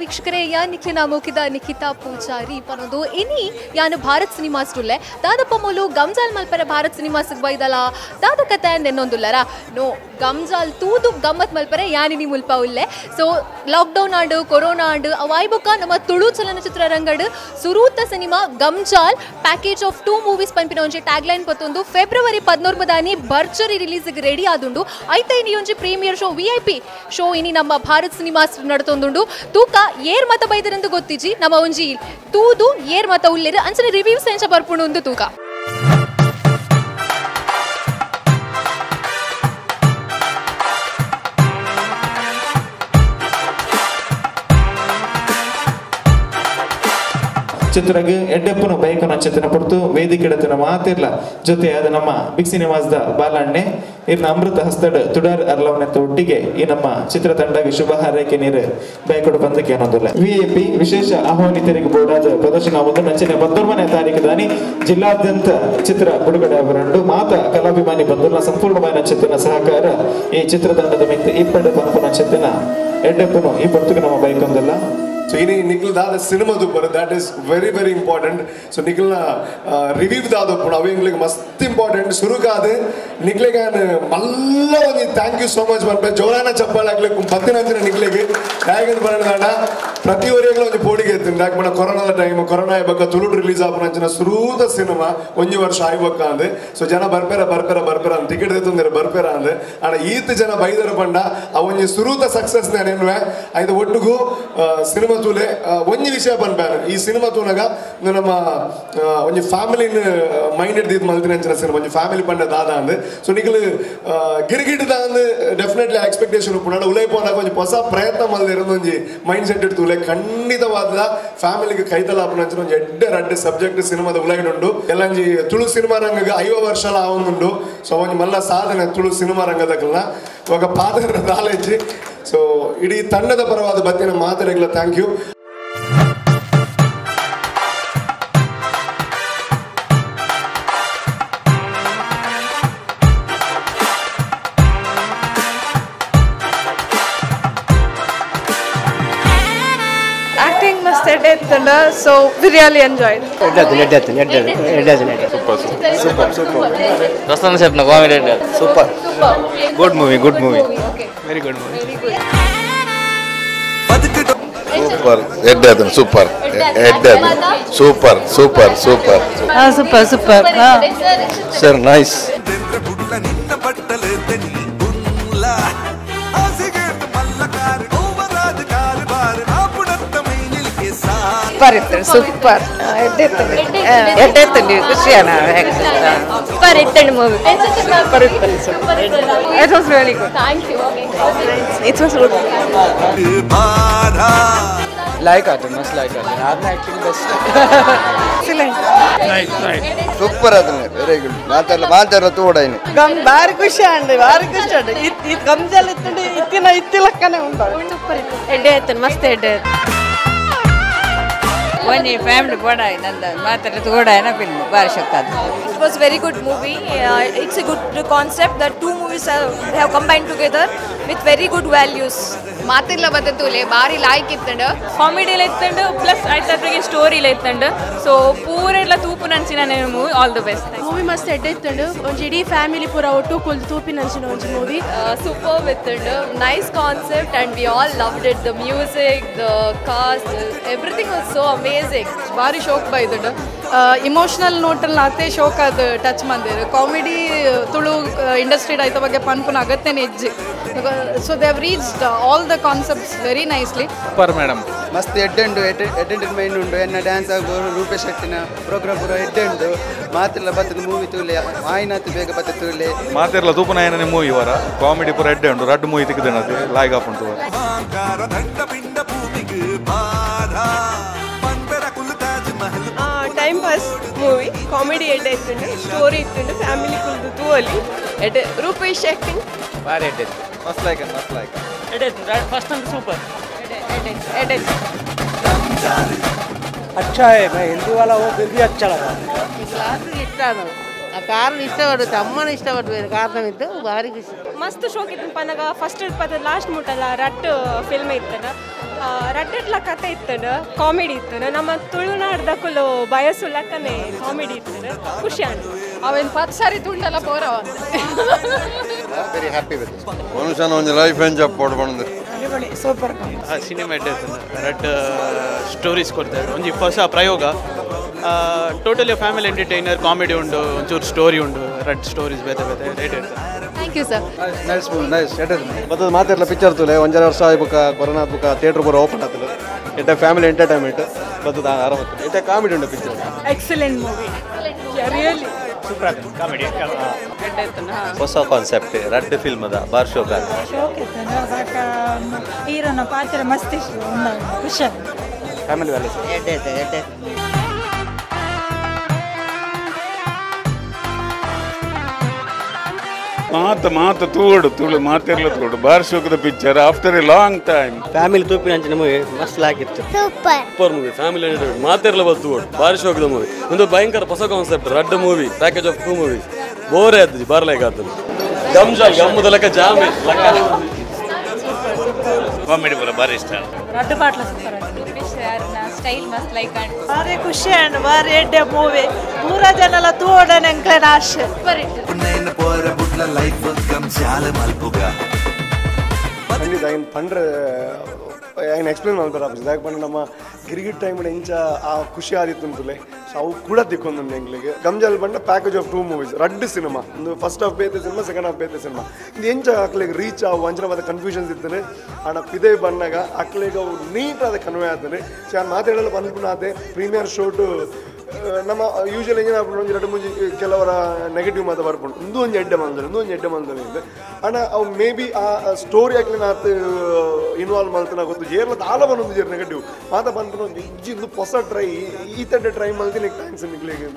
ವೀಕ್ಷಕರೇ, ಯಾನ್ ನಿಕ್ಲಿನ ಮೋಕಿದ ನಿಖಿತಾ ಪೂಜಾರಿ ಪನೊಂದು ಇನಿ ಯಾನು ಭಾರತ್ ಸಿನಿಮಾಸ್ ಉಲ್ಲೆ ದಾದಪ್ಪ ಮೂಲು ಗಮ್ಜಾಲ್ ಮಲ್ಪರೆ ಭಾರತ್ ಸಿನಿಮಾಸ್ ಬೈದಲ ದಾದ ಕತೆ ನೆನ್ನೊಂದುಲ್ಲರ ನೋ ಗಮ್ಜಾಲ್ ತೂದು ಗಮ್ಮತ್ ಮಲ್ಪರೆ ಯಾನಿನಿ ಮುಲ್ಪ ಉಲ್ಲೆ. ಸೊ ಲಾಕ್ಡೌನ್ ಆಂಡ್ ಕೊರೋನಾ ಆಂಡ್ ಅವಾಯ್ಬೊಕ್ಕ ನಮ್ಮ ತುಳು ಚಲನಚಿತ್ರ ರಂಗಡ್ ಸುರೂತ cinema Gamjal package of 2 movies ಪನ್ಪಿನ ಒಂಜಿ ಟ್ಯಾಗ್ ಲೈನ್ ಪತ್ತೊಂದು ಫೆಬ್ರವರಿ 13 ದಾನಿ ಭರ್ಜರಿ ರಿಲೀಸ್ಗೆ ರೆಡಿ ಆದುಂಡು. ಐತ ಇನಿ ಒಂಜಿ ಪ್ರೀಮಿಯರ್ ಶೋ VIP show ಇನಿ ನಮ್ಮ ಭಾರತ್ ಸಿನಿಮಾಸ್ ನಡತೊಂದುಂಡು. ತೂಕ ಏರ್ ಮತ ಬೈದರಂದು ಗೊತ್ತಿಜಿ ನಮ್ಮ ಒಂಜಿ ತೂದು ಏರ್ ಮತ ಉಲ್ಲೇರು ಅಂಚನೆ ರಿವ್ಯೂಸ್ ಎಂಚ ಬರ್ಪುಂಡು ಒಂದು ತೂಕ. ಚಿತ್ರಗ್ ಎಡ್ಡೆಪ್ಪನು ಬೈಕನ ಚಿತ್ರನ ಪಡ್ತು ವೇದಿಕೆಡತನ ಮಾತಿರ್ಲ ಜೊತೆ ಅದು ನಮ್ಮ ಬಿಗ್ ಸಿನಿಮಾಸ್ದ ಬಾಲಣ್ಣೆ ಇರ್ನ ಅಮೃತ ಹಸ್ತಡ್ ತುಡಾರ್ ಅರ್ಲವನೆತ್ತ ಒಟ್ಟಿಗೆ ಈ ನಮ್ಮ ಚಿತ್ರತಂಡಗೆ ಶುಭ ಹಾರೈಕೆ ನೀರು ಬೈಕೊಡು ಬಂದಕ್ಕೆ ಅನ್ನೋದಿಲ್ಲ. ವಿಐಪಿ ವಿಶೇಷ ಆಹ್ವಾನಿತರಿಗೆ ಬೋರ್ಡಾದ ಪ್ರದರ್ಶನ ಒಂದು ನಂಚಿನ 19ನೇ ತಾರೀಕು ದಾನಿ ಜಿಲ್ಲಾದ್ಯಂತ ಚಿತ್ರ ಬಿಡುಗಡೆ ಅವರಂಡು ಮಾತ ಕಲಾಭಿಮಾನಿ ಬಂಧುನ ಸಂಪೂರ್ಣವಾದ ಚಿತ್ರನ ಸಹಕಾರ ಈ ಚಿತ್ರತಂಡದ ಮಿತ್ತ ಇಪ್ಪೆಡೆ ಪನ್ಪನ ಚಿತ್ರನ ಎಡ್ಡೆಪ್ಪನು ಈ ಪಡ್ತುಗೆ ನಮ್ಮ ಬೈಕೊಂದಲ್ಲ. ಸೊ ಇನಿ ನಿಖಿಲ್ ದಾದ ಸಿನಿಮಾ ದುಪ್ಪರು that is very very important. So ನಿಖಿಲ್ನ review ದಾದಪ್ಪು ಅವು ಎಂಗ್ಲಿಗೆ ಮಸ್ತ್ ಇಂಪಾರ್ಟೆಂಟ್. ಸುರುಕಾದ ನಿಖಿಲಿಗೆ ಮಲ್ಲ ಒಂಜಿ thank you so much ಪನ್ಪೆ ಜೋರಾನ ಚಪ್ಪಾಳೆ ಆಗ್ಲಿಕ್ಕೆ ಬತ್ತಿನಂಚಿನ ನಿಖಿಲಿಗೆ ಹೇಗೆ ಬರೋಣ ಪ್ರತಿ ಒರಿಯಗ್ಲ ಒಂಜಿ ಪೋಡಿಗೆ ಎತ್ತಿನ ಯಾಕೆ ಪಂಡ ಕೊರೋನಾದ ಟೈಮ್ ಕೊರೋನಾ ಆಯ್ಬಕ್ಕ ತುಳುಟ್ ರಿಲೀಸ್ ಆಪುನಂಚಿನ ಸುರೂತ ಸಿನಿಮಾ ಒಂಜಿ ವರ್ಷ ಆಯ್ಬಕ್ಕ ಅಂದೆ. ಸೊ ಜನ ಬರ್ಪೇರ ಬರ್ಪೇರ ಬರ್ಪೇರ ಅಂದ್ ಟಿಕೆಟ್ ದೆತ್ತೊಂದಿರ ಬರ್ಪೇರ ಅಂದೆ. ಆಂಡ ಈತ್ ಜನ ಬೈದರ ಪಂಡ ಆ ಒಂಜಿ ಸುರೂತ ಸಕ್ಸಸ್ ನೆನ್ವೆ ಐದು ಒಟ್ಟುಗು ಸಿನಿಮಾ ತೂಲೆ ಒಂಜಿ ವಿಷಯ ಪನ್ಪೇನು ಈ ಸಿನಿಮಾ ತೂನಗ ನಮ್ಮ ಒಂಜಿ ಫ್ಯಾಮಿಲಿನ ಮೈಂಡೆಡ್ ದೀದ್ ಮಲ್ತಿನಂಚಿನ ಸಿನಿಮಾ ಒಂಜಿ ಫ್ಯಾಮಿಲಿ ಪಂಡ ದಾದ ಅಂದ್. ಸೊ ನಿಖಿಲ್ ಗಿರಿಗಿಟ್ ದಾಂದ್ ಡೆಫಿನೆಟ್ಲಿ ಎಕ್ಸ್ಪೆಕ್ಟೇಷನ್ ಉಪ್ಪುಂಡು. ಉಲೈ ಪೋನಾಗ ಒಂಜಿ ಹೊಸ ಪ್ರಯತ್ನ ಮಲ್ದಿರೋದು ಒಂಜಿ ಮೈಂಡ್ ಸೆಟ್ ಇಡ್ತು ಉಲೆ ಖಂಡಿತವಾದ ಫ್ಯಾಮಿಲಿಗೆ ಕೈತಲ ಆಪುನಂಚಿನ ಒಂಜಿ ಎಡ್ಡೆ ರಡ್ಡೆ ಸಬ್ಜೆಕ್ಟ್ ಸಿನಿಮಾದ ಉಲೈಡುಂಡು. ಎಲ್ಲಂಜಿ ತುಳು ಸಿನಿಮಾ ರಂಗಗೆ 50 ವರ್ಷಲ ಆವೊಂದುಂಡು. ಸೊ ಒಂಜಿ ಮಲ್ಲ ಸಾಧನೆ ತುಳು ಸಿನಿಮಾ ರಂಗದಕಲ್ನ ಇವಾಗ ಪಾದರ ನಾಲೆಜ್. ಸೊ ಇಡೀ ತಂಡದ ಪರವಾದ ಬತ್ತಿನ ಮಾತಾಡಗ್ಲ thank you. Acting must ಎಡ್ಡೆ, so we really enjoyed. Super super super Prasanna ಶೆಟ್ನ comedy super good movie good movie very good movie super ಎಡ್ಡೆ ಸೂಪರ್ ಎಡ್ಡೆ super super super super super sir nice. Super ಇತ್ತು, super ಎಡ್ಡೆ ಖುಷಿಯಾನ super ಇತ್ತು movie. Super ಇತ್ತು, it was really good. Thank you. It was good. Like ಆಯ್ತು, ಮಸ್ತ್ like ಆಯ್ತು. ಆದ್ನ acting best. Excellent. Nice nice super ಅದನ್ನ ವೆರಿ ಗುಡ್. ಮಾತಾಡಲ್ಲ ಮಾತಾಡಲ್ಲ ತೋಡೈನಿ ಗಮ್ ಬಾರಿ ಖುಷಿ ಅಂడి, ಬಾರಿ ಖುಷಿ ಅಂడి. ಇತ್ ಗಮ್ಜಲ್ ಇತ್ತಂడి ಇತ್ತಿನ ಇತ್ತಿಲಕ್ಕನೆ ಉಂಟು. ಸೂಪರ್ ಇತ್ತು, ಎಡ್ಡೆ ಆಯ್ತು, ಮಸ್ತ್ ಎಡ್ಡೆ ಆಯ್ತು. ಒಂಜಿ ಫ್ಯಾಮಿಲಿ ಬೋಡಾಯ್ ನಂದ ಮಾತಾಡ ಗೋಡಾಯನ ಫಿಲ್ಮ್ ಬಾರಿ ಶಕ್ತ. It was very good movie. It's a good concept that 2 movies have combined together with very good values. ಮಾತಿಲ್ಲ ಬದತುಲೆ ಬಾರಿ ಲೈಕ್ ಇತ್ತಂಡು, ಕಾಮಿಡಿ ಇತ್ತಂಡು ಪ್ಲಸ್ ಐತಾತ್ರಿಗೆ ಸ್ಟೋರಿ ಇತ್ತಂಡು. ಸೊ ಪೂರೆಲ್ಲ ತೂಪು ನಂಚಿನ movie. All the best. Movie ಮಸ್ತ್ ಎಡ್ಡೆ ಇತ್ತಂಡು, ಒಂಜಿ ಇಡೀ ಫ್ಯಾಮಿಲಿ ಪೂರ ಒಟ್ಟು ಕುಲ್ದು ತೂಪಿನ ಅಂಚಿನ ಒಂಜಿ ಮೂವಿ. ಸೂಪರ್ ಇತ್ತಂಡು, nice concept and we all loved it. The music, the cast, everything was so amazing. ಬಾರಿ ಶೋಕ್ ಬೈದುಂಡು. ಇಮೋಷನಲ್ ನೋಟಲ್ಲಿ ನಾತೆ ಶೋಕ್ ಅದು ಟಚ್ ಮಂದಿರು. ಕಾಮಿಡಿ ತುಳು ಇಂಡಸ್ಟ್ರಿ ಐತ ಬಗ್ಗೆ ಪನ್ಪುನ ಅಗತ್ಯನೇ ಹೆಜ್ಜೆ. So they have reached all the concepts very nicely. Super madam ಮಸ್ತ್ ಎಡ್ಡೆಂಡು entertainment ಉಂಡು. ಎನ್ನ dance ಆಗು ರೂಪೇಶ್ ಶೆಟ್ಟಿನ ಪ್ರೋಗ್ರಾಮ್ ಪೂರ ಎಡ್ಡೆಂಡು. ಮಾತಿರ್ಲ ಬತ್ತದ ಮೂವಿ ತೂಲೆ ಆಯ್ನಾತ್ ಬೇಗ ಬತ್ತ ತೂಲೆ ಮಾತಿರ್ಲ ತೂಪುನಾಯನ ಮೂವಿ ವರ ಕಾಮಿಡಿ ಪೂರ ಎಡ್ಡೆ ಉಂಡು. ರಡ್ಡು ಮೂವಿ ತಿಕ್ಕದನದು ಲಾಯ್ಗ್ ಆಫ್ ಉಂಟು. ಟೈಮ್ ಪಾಸ್ ಮೂವಿ, ಕಾಮಿಡಿ ಎಡ್ಡೆ ಇತ್ತುಂಡು, ಸ್ಟೋರಿ ಇತ್ತುಂಡು, ಫ್ಯಾಮಿಲಿ ಕುಲ್ದು ತೂವಲಿ ಎಡ್ಡೆ. ರೂಪೇಶ್ ಆಕ್ಟಿಂಗ್ ಬಾರಿ ಎಡ್ಡೆ, ಮಸ್ತ್ ಲೈಕ್ ಮಸ್ತ್ ಲೈಕ್ ಎಡ್ಡೆ ಫಸ್ಟ್ ಅಂತ ಸೂಪರ್ ಎಡ್ಡೆ. अच्छा है, मैं हिंदी वाला हूँ फिर भी अच्छा लगा. ಆ ಕಾರಣ ಇಷ್ಟಪಡುತ್ತೆ, ಅಮ್ಮನ ಇಷ್ಟಪಡ್ಬೇಕು ಕಾರಣವಿದ್ದು ಭಾರಿ ಖುಷಿ. ಮಸ್ತ್ ಶೋಕ್ ಇತ್ತು ಪನಗ ಫಸ್ಟ್ ಪದ ಲಾಸ್ಟ್ ಮುಟ್ಟಲ್ಲ ರಟ್ ಫಿಲ್ಮ್ ಇತ್ತಲ್ಲ. ರಡ್ಡೆಟ್ಲ ಕತೆ ಇತ್ತನು ಕಾಮಿಡಿ ಇತ್ತನು ನಮ್ಮ ತುಳುನಾಡ್ದಕುಲು ಬಯಸುಲಕ್ಕನೆ ಕಾಮಿಡಿ ಇತ್ತನು ಖುಷಿ ಆಂಡ್ ಅವೇನು ಪತ್ತು ಸಾರಿ ತುಂಡಲ್ಲ ಪೋರವ ವೆರಿ ಹ್ಯಾಪಿ ವಿತ್ this ಮನುಷ್ಯನ ಒಂದು ಲೈಫ್ ಎಂಜಾಯ್ ಪೋಡ್ಬಂದು ಸೂಪರ್ ಸಿನಿಮಾ ಎಡ್ಡೆ ರಡ್ಡ್ ಸ್ಟೋರೀಸ್ ಕೊಡ್ತಾರೆ ಒಂಜಿ ಹೊಸ ಪ್ರಯೋಗ ಟೋಟಲಿ ಫ್ಯಾಮಿಲಿ ಎಂಟರ್ಟೈನರ್ ಕಾಮಿಡಿ ಉಂಡು ಒಂಚೂರು ಸ್ಟೋರಿ ಉಂಡು ರಡ್ಡ್ ಸ್ಟೋರೀಸ್ ಬೇತೆ ಬೇತೆ ರೇಟ್ ಇರ್ತದೆ. Thank you sir. Nice movie, nice. ಬತ್ತದ ಮಾತಿರಲ್ಲ ಪಿಕ್ಚರ್ ತುಲೆ ಒಂಜರ ವರ್ಷ ಬುಕ್ಕ ಕೊರೋನಾ ಬುಕ್ಕ ಥಿಯೇಟರ್ ಪೂರ ಓಪನ್ ಆತಲ್ಲ ಎಟ್ಟ ಫ್ಯಾಮಿಲಿ ಎಂಟರ್ಟೈನ್ಮೆಂಟ್ ಬತ್ತದ ಆರಾಮ ಎಟ್ಟ ಕಾಮಿಡಿ ಉಂಡು picture. Excellent movie really super comedy ಹೊಸ ಕಾನ್ಸೆಪ್ಟ್ ರಡ್ಡ್ ಫಿಲ್ಮ್ ಅದ ಬಾರ್ ಶೋಕ ಶೋಕ್ ಇತ್ತು ಬಟ್ ಹೀರೋನ ಪಾತ್ರ ಮಸ್ತ್ ಖುಷಿ ಫ್ಯಾಮಿಲಿ ವ್ಯಾಲ್ಯೂಸ್ ಎಡ್ಡೆ ಎಡ್ಡೆ ಮಾತು ಮಾತು ತೂಡು ತುಳು ಮಾತಿರ್ಲ ತೂಡು ಬಾರ್ ಶೋಕದ picture after a long time. Family ತೂಪಿನ ಅಂಚಿನ ಮೂವಿ ಮಸ್ತ್ ಲಾಗಿತ್ತು. Super super movie family entertainment ಮಾತಿರ್ಲ ಬತ್ತು ತೂಡು ಬಾರ್ ಶೋಕದ ಮೂವಿ ಒಂದು ಭಯಂಕರ ಹೊಸ ಕಾನ್ಸೆಪ್ಟ್ ರಡ್ಡ್ ಮೂವಿ ಪ್ಯಾಕೇಜ್ ಆಫ್ 2 ಮೂವೀಸ್ ಬೋರೇ ಆಯ್ತು ಬಾರ್ಲೈಕ್ ಆತದು ಗಮ್ಜಾಲ್ ಗಮ್ಮದ ಲಕ್ಕ ಜಾಮೆ ಲಕ್ಕ ಕಾಮಿಡಿ ಪೂರ ಬಾರಿ ಇಷ್ಟ. ರಡ್ಡ್ ಪಾಟ್ಲ ಸೂಪರ್ ಸ್ಟೈಲ್ ಮಸ್ತ್ ಲೈಕ್ ಅಂಡ್ ಬಾರಿ ಖುಷಿ ಅಂಡ್ ಬಾರಿ ಎಡ್ಡೆ ಮೂವಿ ಪೂರ ಜನಲ ತೂಡನೆ ಎಂಕ್ಲೆನ ಆಶೆ. ಸೂಪರ್ ಇತ್ತು. ಲೈಫ್ ಗಮ್ಜಾಲ ಮಲ್ಪುಗ ಖಂಡಿತ ಐನ್ ಪಂಡ್ರೆ ಐನ್ ಎಕ್ಸ್ಪ್ಲೇನ್ ಮಾಡ್ತಾರೆ ಆಫೀಸ್ ದಾಯಕ ಪಂಡ ನಮ್ಮ ಗಿರಿಗಿಟ್ ಟೈಮ್ ಇಂಚ ಆ ಖುಷಿ ಆದಿತ್ತು ಅಂತಲೇ ಸೊ ಅವು ಕೂಡ ದಿಕ್ಕೊಂದು ಎಂಗ್ಲಿಗೆ ಗಮ್ಜಾಲ್ ಬಂಡ ಪ್ಯಾಕೇಜ್ ಆಫ್ 2 ಮೂವೀಸ್ ರಡ್ಡ್ ಸಿನಿಮಾ ಒಂದು ಫಸ್ಟ್ ಹಾಫ್ ಬೇತೆ ಸಿನಿಮಾ ಸೆಕೆಂಡ್ ಹಾಫ್ ಬೇತೆ ಸಿನಿಮಾ ಇದು ಎಂಚ ಅಕ್ಲೆಗೆ ರೀಚ್ ಆವು ಅಂಚನ ಮಾತ ಕನ್ಫ್ಯೂಷನ್ಸ್ ಇರ್ತದೆ ಆಣ ಪಿದೆ ಬಣ್ಣಗ ಅಕ್ಲೆಗೆ ಅವು ನೀಟ್ ಆದ ಕನ್ವೆ ಆಗ್ತದೆ. ಸೊ ನಾನು ಮಾತಾಡಲು ಬಂದ್ಬಿಟ್ಟು ಪ್ರೀಮಿಯರ್ ಶೋಟು ನಮ್ಮ ಯೂಶುವಲ್ ಎಂಜಿನ ಒಂಜಿ ಎರಡು ಮುಂಜಿ ಕೆಲವರ ನೆಗೆಟಿವ್ ಮಾತು ಬರ್ಪುಂಡು ಒಂದು ಒಂಜಿ ಎಡ್ಡೆ ಮಂದಲೆ ಒಂದು ಒಂಜಿ ಎಡ್ಡೆ ಮಂದಲೆ ಇದೆ ಅಣ್ಣ ಅವು ಮೇ ಬಿ ಆ ಸ್ಟೋರಿ ಆಗ್ಲಿ ಆತ ಇನ್ವಾಲ್ವ್ ಮಲ್ತನ ಗೊತ್ತು ಏರ್ಲ ದಾಲ ಬಂದೊಂದು ಜೇರ್ ನೆಗೆಟಿವ್ ಮಾತ ಬಂದ್ಬಿಟ್ಟು ಒಂದು ಇಜ್ಜಿ ಒಂದು ಹೊಸ ಟ್ರೈ ಈ ತಡ್ಡೆ ಟ್ರೈ ಮಲ್ತಿ ನಿಕ್ thanks ನಿಕ್ಲಿಗೆ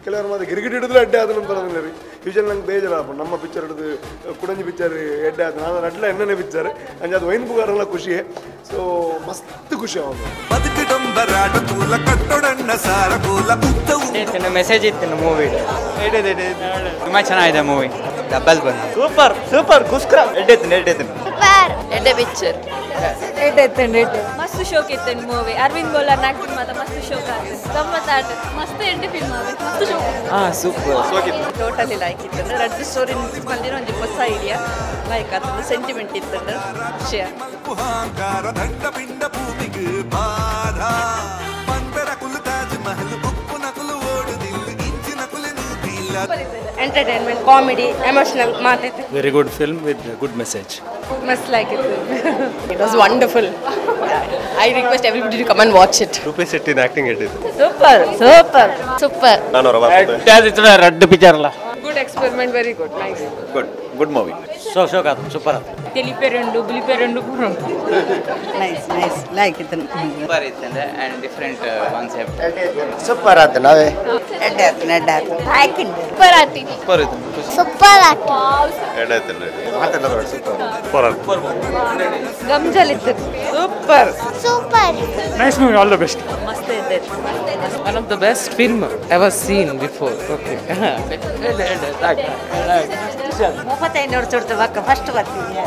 ಕೆಲವರು ಮಾತು ಗಿರಿಗಿಟ್ ಹಿಡಿದ್ರೆ ಎಡ್ಡೆ ಆದ ಅಂತ ರೀ ಯೂಶುವಲ್ ನಂಗೆ ಬೇಜಾರಾಪುಂಡು ನಮ್ಮ ಪಿಕ್ಚರ್ ಹಿಡಿದು ಕುಡಂಜಿ ಪಿಕ್ಚರ್ ಎಡ್ಡೆ ಆದ ನಾನು ಅಡ್ಲ ಎಣ್ಣನೆ ಪಿಕ್ಚರ್ ಅಂಜೆ ಅದು ವೈನ್ ಬುಗಾರೆಲ್ಲ ಖುಷಿಯೇ ಸೊ ಮಸ್ತ್ ಖುಷಿ ಅವನು. ಮೆಸೇಜ್ ಇತ್ತು ಮೂವಿ ತುಂಬಾ ಚೆನ್ನಾಗಿದೆ ಮೂವಿ. ಡಬಲ್ ಬಂದು ಸೂಪರ್ ಸೂಪರ್ ಗುಸ್ಕರ ಎಡ್ಡೆ ಎಡ್ಡೆ ಸೂಪರ್ ಎಡ್ಡೆ ಪಿಕ್ಚರ್ ಎಡ್ಡೆ ಎಡ್ಡೆ ಮಸ್ತ್ ಶೋಕ್ ಇತ್ತು ಮೂವಿ. ಅರವಿಂದ್ ಗೋಲಾರ್ ಆಕ್ಟಿಂಗ್ ಮಾತ್ರ ಮಸ್ತ್ ಶೋಕ್ ಆಯ್ತು ಗಮ್ಮತ್ ಆಟ ಮಸ್ತ್ ಎಡ್ಡೆ ಫಿಲ್ಮ್ ಆವೆ ಮಸ್ತ್ ಶೋಕ್. ಹಾ ಸೂಪರ್ ಟೋಟಲಿ ಲೈಕ್ ಇತ್ತು ರಡ್ಡ್ ಸ್ಟೋರಿ ಮಲ್ದಿನ ಒಂಜಿ ಹೊಸ ಐಡಿಯಾ ಲೈಕ್ ಆತಂದು ಸೆಂಟಿಮೆಂಟ್ ಇತ್ತು ಖುಷಿ. ಎಂಟರ್ಟೈನ್ಮೆಂಟ್ ಕಾಮಿಡಿ ಎಮೋಷನಲ್ ಮಾತೈತೆ. Very good film with good message. ಮಸ್ತ್ ಲೈಕ್ ಇತ್ತು. It was wonderful. I request everybody to come and watch it. Rupesh ಶೆಟ್ಟಿನ acting ಎಡ್ಡಿತ್ತು. Super super super. ರಡ್ಡ್ ಪಿಕ್ಚರ್ ಅಲ್ಲ. Good experiment, very good, nice. Good good movie. So ಶೋಕ್ ಆತು super ಆತು. ತೆಲಿಪೆರುಂಡು ಬುಲಿಪೆರುಂಡು nice nice like ಇತ್ತು. Super ಇತ್ತು ಅಂಡ್ different concept. Super ಆತು ನಾವೇ ಎಡ್ಡೆ ಆತು ಎಡ್ಡೆ ಆತು ಸೂಪರ್ ಆತಿ ಸೂಪರ್ ಇತ್ತು. ಸೂಪರ್ ಆತಿ ಎಡ್ಡೆ ಆಯ್ತು ಮಾತಾಡಲ್ಲ ಸೂಪರ್ ಸೂಪರ್ ಗಮ್ಜಾಲ್ ಇತ್ತು. Super super nice movie, all the best. ಮಸ್ತ್ ಇದೆ. One of the best film ever seen before. Okay. 35 ವರ್ಷ ಬಕ್ಕ ಫಸ್ಟ್ ಬರ್ತೀನಿ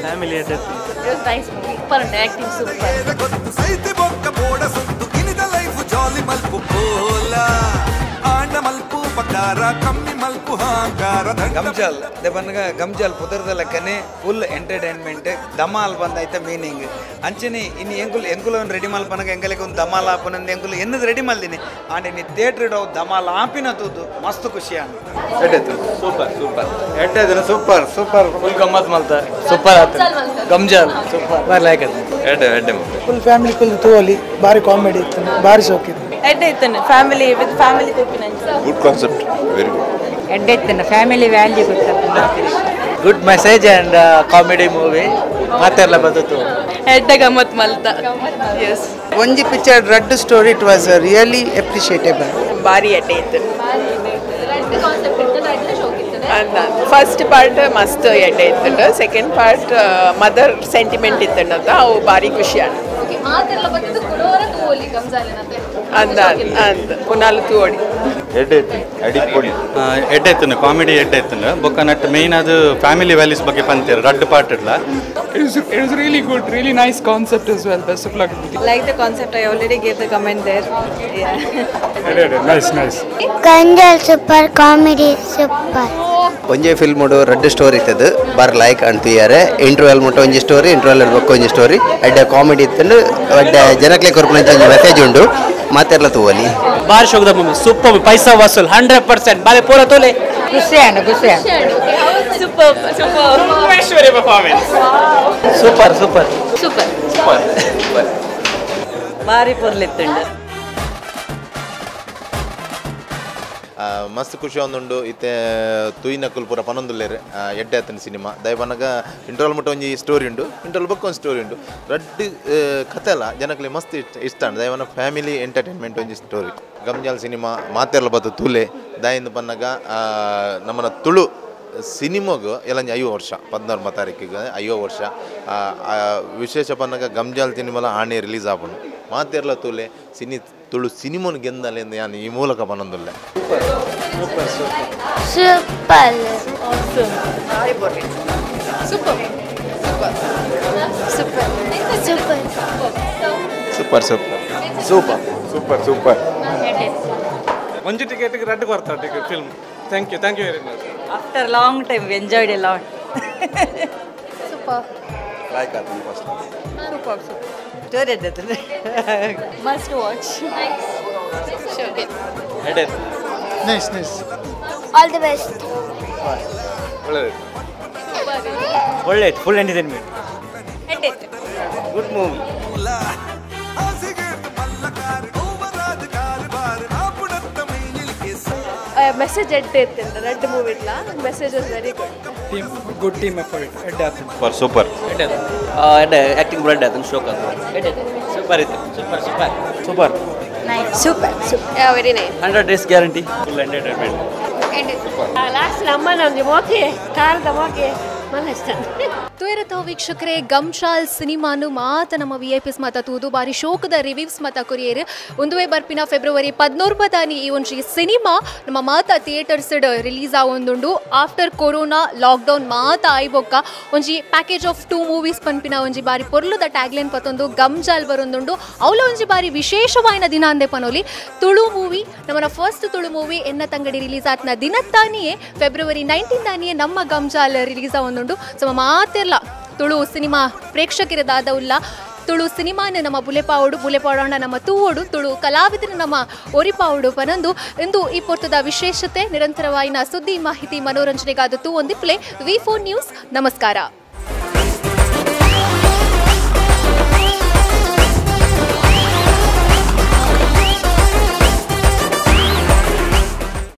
ಫ್ಯಾಮಿಲಿ ಎಡ್ಡೆ it was nice movie. Super acting super. Gamjaal ದೇಪನ್ಗ ಗಮ್ಜಾಲ್ ಪುದರ್ದ ಲೆಕ್ಕನೆ ಫುಲ್ ಎಂಟರ್ಟೈನ್ಮೆಂಟ್ ದಮಾಲ್ ಬಂದಾಯ್ತ ಮೀನಿಂಗ್ ಅಂಚನೆ ಇನ್ನು ಎಂಕುಲು ಎಂಕುಲು ರೆಡಿ ಮಲ್ಪನಗ ಎಂಕಲಿಗೆ ಒಂದು ದಮಾಲ್ ಆಪನಂದು ಎಂಕುಲು ಎನ್ನದು ರೆಡಿ ಮಲ್ದಿನಿ ಆಂಡ್ ಇನ್ನು ಥಿಯೇಟರ್ ಇಡೋ ದಮಾಲ್ ಆಪಿನ ತೂದು ಮಸ್ತ್ ಖುಷಿ ಆಂಡ್. ಸೂಪರ್ ಸೂಪರ್ ಎಡ್ಡೆ ಸೂಪರ್ ಸೂಪರ್ ಫುಲ್ ಗಮ್ಮತ್ ಮಲ್ತ ಸೂಪರ್ ಆತು ಗಮ್ಜಾಲ್ ಸೂಪರ್ ಲೈಕ್ ಅದು. ಎಡ್ಡೆ ಎಡ್ಡೆ ಫುಲ್ ಫ್ಯಾಮಿಲಿ ಫುಲ್ ತೂವಲಿ ಬಾರಿ ಕಾಮಿಡಿ ಇತ್ತು ಬಾರಿ ಶೋಕ್ ಇತ್ತು. ಎಡ್ಡೆ ಇತ್ತು ಫ್ಯಾಮಿಲಿ ವಿತ್ ಫ್ಯಾಮಿಲಿ ತೂಪಿನ. Good concept very good. ಎಡ್ಡೆ ಇತ್ತು ಫ್ಯಾಮಿಲಿ ವ್ಯಾಲ್ಯೂ ಗೊತ್ತಲ್ಲ. Good message and comedy movie ಮಾತೆಲ್ಲ ಬಂದಿತ್ತು. ಎಡ್ಡೆ ಗಮ್ಮತ್ ಮಲ್ತ. ಎಸ್ ಒಂಜಿ ಪಿಕ್ಚರ್ ರಡ್ಡ್ story it was really appreciable. ಬಾರಿ ಎಡ್ಡೆ ಇತ್ತು. ರಡ್ಡ್ ಕಾನ್ಸೆಪ್ಟ್ ಇತ್ತು ರಡ್ಡ್ ಶೋಕ್ ಇತ್ತು. ಫಸ್ಟ್ ಪಾರ್ಟ್ ಮಸ್ತ್ ಎಡ್ಡೆ ಇತ್ತು. ಸೆಕೆಂಡ್ ಪಾರ್ಟ್ ಮದರ್ ಸೆಂಟಿಮೆಂಟ್ ಇತ್ತು ಅವು ಭಾರಿ ಖುಷಿ ಆಂಡ್. ಓಕೆ ಮಾತೆಲ್ಲ ಬಂದಿದ್ದು ಕುಡೋರ ತೂವಲಿ ಗಮ್ಜಾಲಿನತೆ. ಅಂದ ಅಂದ ಕುನಾಲ್ ತೂವಡಿ ಎಡ್ಡೆ ಅಡಿಪೊಡಿ ಎಡ್ಡೆ ಇತ್ತು ಕಾಮಿಡಿ ಎಡ್ಡೆ ಇತ್ತು ಬೊಕ್ಕ ನಟ್ ಮೇನ್ ಅದು ಫ್ಯಾಮಿಲಿ ವ್ಯಾಲ್ಯೂಸ್ ಬಗ್ಗೆ ಪಂತೇರು ರಡ್ಡು part idli. It was really good, really nice concept as well. Best of luck. Like the concept, I already gave the comment there. Yeah. Nice, nice. Ganjal super, comedy super. ಒಂಜೆ film ರಡ್ಡು story ಇತ್ತದು ಬಾರ್ like ಅಂತಿದ್ದಾರೆ. Interval ಮುಟ್ಟ ಒಂಜಿ story, interval ಬೊಕ್ಕ ಒಂಜಿ story, ಎಡ್ಡೆ ಕಾಮಿಡಿ ಇತ್ತಂಡು, ಎಡ್ಡೆ ಜನಕ್ಲೆ ಕೊರ್ಪುನ ಒಂಜಿ ಮೆಸೇಜ್ ಉಂಡು, ಮಾತೆರ್ಲ ತೂವಲಿ. ಬಾರ್ ಶೋಕದ ಮೂವಿ ಸೂಪರ್, ಪೈಸಾ ವಸೂಲ್ 100%. ಬಾರೆ ಪೂರ ತೋಲೆ ಖುಷಿ ಆಂಡ್ ಖುಷಿ and. Super super Aishwarya performance super super super super. ಬಾರಿ ಪೊರ್ಲಿತ್ತುಂಡು. ಮಸ್ತ್ ಖುಷಿ ಒಂದುಂಡು ಇತ್ತೆ ತುಯಿನಕುಲ್ ಪೂರ ಪನೊಂದುಲ್ಲೇರು ಎಡ್ಡೆ ಆತನ ಸಿನಿಮಾ. ದಯಪನಗ ಇಂಟರ್ವಲ್ ಮುಟ್ಟ ಒಂಜಿ ಸ್ಟೋರಿ ಉಂಡು, ಇಂಟರ್ವಲ್ ಬೊಕ್ಕ ಒಂಜಿ ಸ್ಟೋರಿ ಉಂಡು, ರಡ್ಡು ಕತೆ ಅಲ್ಲ ಜನಕ್ಲೆ ಮಸ್ತ್ ಇಷ್ಟ ಉಂಡು. ದಯಪನ ಫ್ಯಾಮಿಲಿ ಎಂಟರ್ಟೈನ್ಮೆಂಟ್ ಒಂಜಿ ಸ್ಟೋರಿ. ಗಂಜಾಲ್ ಸಿನಿಮಾ ಮಾತೆರ್ಲ ಬತ್ತು ತೂಲೆ. ದಾಯಿಂದ ಪನ್ನಗ ನಮ್ಮನ ತುಳು ಸಿನಿಮಾಗು ಎಲ್ಲಂಜಿ 50 ವರ್ಷ, 14 ತಾರೀಕಿಗೆ 50 ವರ್ಷ. ವಿಶೇಷ ಪನ್ನಗ ಗಂಜಾಲ್ ಸಿನಿಮಾಲ ಆಣೆ ರಿಲೀಸ್ ಆಪುಂಡು. ಮಾತೆರ್ಲ ತೂಲೆ ಸಿನಿ ತುಳು ಸಿನಿಮೋನ್ ಗೆಂದಲೆ ಯಾನ್ ಈ ಮೂಲಕ ಪನೊಂದುಲ್ಲೆ. Super super super super super super super super super. ಒಂಜಿ ಟಿಕೆಟ್ಗೆ ರಡ್ಡು Koratla ticket film. Thank you, thank you very much. After long time we enjoyed a lot. Super like ಆತನ first. Super super story ಎಡ್ಡೆ. Must watch. Nice. Okay. ಎಡ್ಡೆ. Nice nice. All the best. ಒಳ್ಳೆಯದು ಒಳ್ಳೆಯದು, full entertainment. ಎಡ್ಡೆ. Good movie. Message ಎಡ್ಡೆ ಇತ್ತು ರೆಡ್ movie ಇಟ್ಲ. Message was very good. Team, good team effort. ಎಡ್ಡೆ ಆತನ. ಸೂಪರ್ ಸೂಪರ್ ಎಡ್ಡೆ. ಎಡ್ಡೆ ಆಕ್ಟಿಂಗ್ ಎಡ್ಡೆ ಆತನ ಶೋಕ್ ಆತನ. ಎಡ್ಡೆ ಸೂಪರ್ ಇತ್ತು. Super super super nice. Super super. Yeah, very nice. 100 days guarantee. Full entertainment. Last ನಮ್ಮನ ಒಂಜಿ ಮೋಕೆ ಕಾರದ ಮೋಕೆ ತುಯರತ ವೀಕ್ಷಕರೇ, ಗಂಶಾಲ್ ಸಿನಿಮಾನು ಮಾತ ನಮ್ಮ ವಿ I Ps ಮಾತ ತೂದು ಬಾರಿ ಶೋಕದ ರಿವ್ಯೂಸ್ ಮಾತ ಕೊರಿಯೇರು. ಒಂದುವೇ ಬರ್ಪಿನ ಫೆಬ್ರವರಿ 14 ತಾನಿ ಈ ಒಂಜಿ ಸಿನಿಮಾ ನಮ್ಮ ಮಾತ ಥಿಯೇಟರ್ಸ್ ರಿಲೀಸ್ ಆವೊಂದುಂಡು. ಆಫ್ಟರ್ ಕೊರೋನಾ ಲಾಕ್ಡೌನ್ ಮಾತ ಆಯ್ಬೊಕ್ಕ ಒಂಜಿ ಪ್ಯಾಕೇಜ್ ಆಫ್ 2 ಮೂವೀಸ್ ಪನ್ಪಿನ ಒಂಜಿ ಬಾರಿ ಪೊರ್ಲುದ ಟ್ಯಾಗ್ಲೈನ್ ಪತ್ತೊಂದು ಗಂಜಾಲ್ ಬರೊಂದುಂಡು. ಅವಲ ಒಂಜಿ ಬಾರಿ ವಿಶೇಷವಾಯಿನ ದಿನ ಅಂದೆ ಪನೋಲಿ. ತುಳು ಮೂವಿ ನಮ್ಮನ ಫಸ್ಟ್ ತುಳು ಮೂವಿ ಎನ್ನ ತಂಗಡಿ ರಿಲೀಸ್ ಆತ್ನ ದಿನತ್ತಾನಿಯೇ ಫೆಬ್ರವರಿ 19 ತಾನಿಯೇ ನಮ್ಮ ಗಂಜಾಲ್ ರಿಲೀಸ್ ಆವೊಂದುಂಡು. ಸೊ ಮಾತೆರ್ಲ ತುಳು ಸಿನಿಮಾ ಪ್ರೇಕ್ಷಕರದಾದ ಉಲ್ಲ ತುಳು ಸಿನಿಮಾನ ನಮ್ಮ ಬುಲೆಪಾವೋಡು, ಬುಲೆಪಾಡೋಣ ನಮ್ಮ ತೂವೋಡು, ತುಳು ಕಲಾವಿದರು ನಮ್ಮ ಒರಿಪಾವೋಡು ಪನಂದು ಇಂದು ಈ ಪೊರ್ತದ ವಿಶೇಷತೆ. ನಿರಂತರವಾಯಿನ ಸುದ್ದಿ ಮಾಹಿತಿ ಮನೋರಂಜನೆಗಾದ ತೂವೊಂದಿಪ್ಲೆ V4 news. ನಮಸ್ಕಾರ.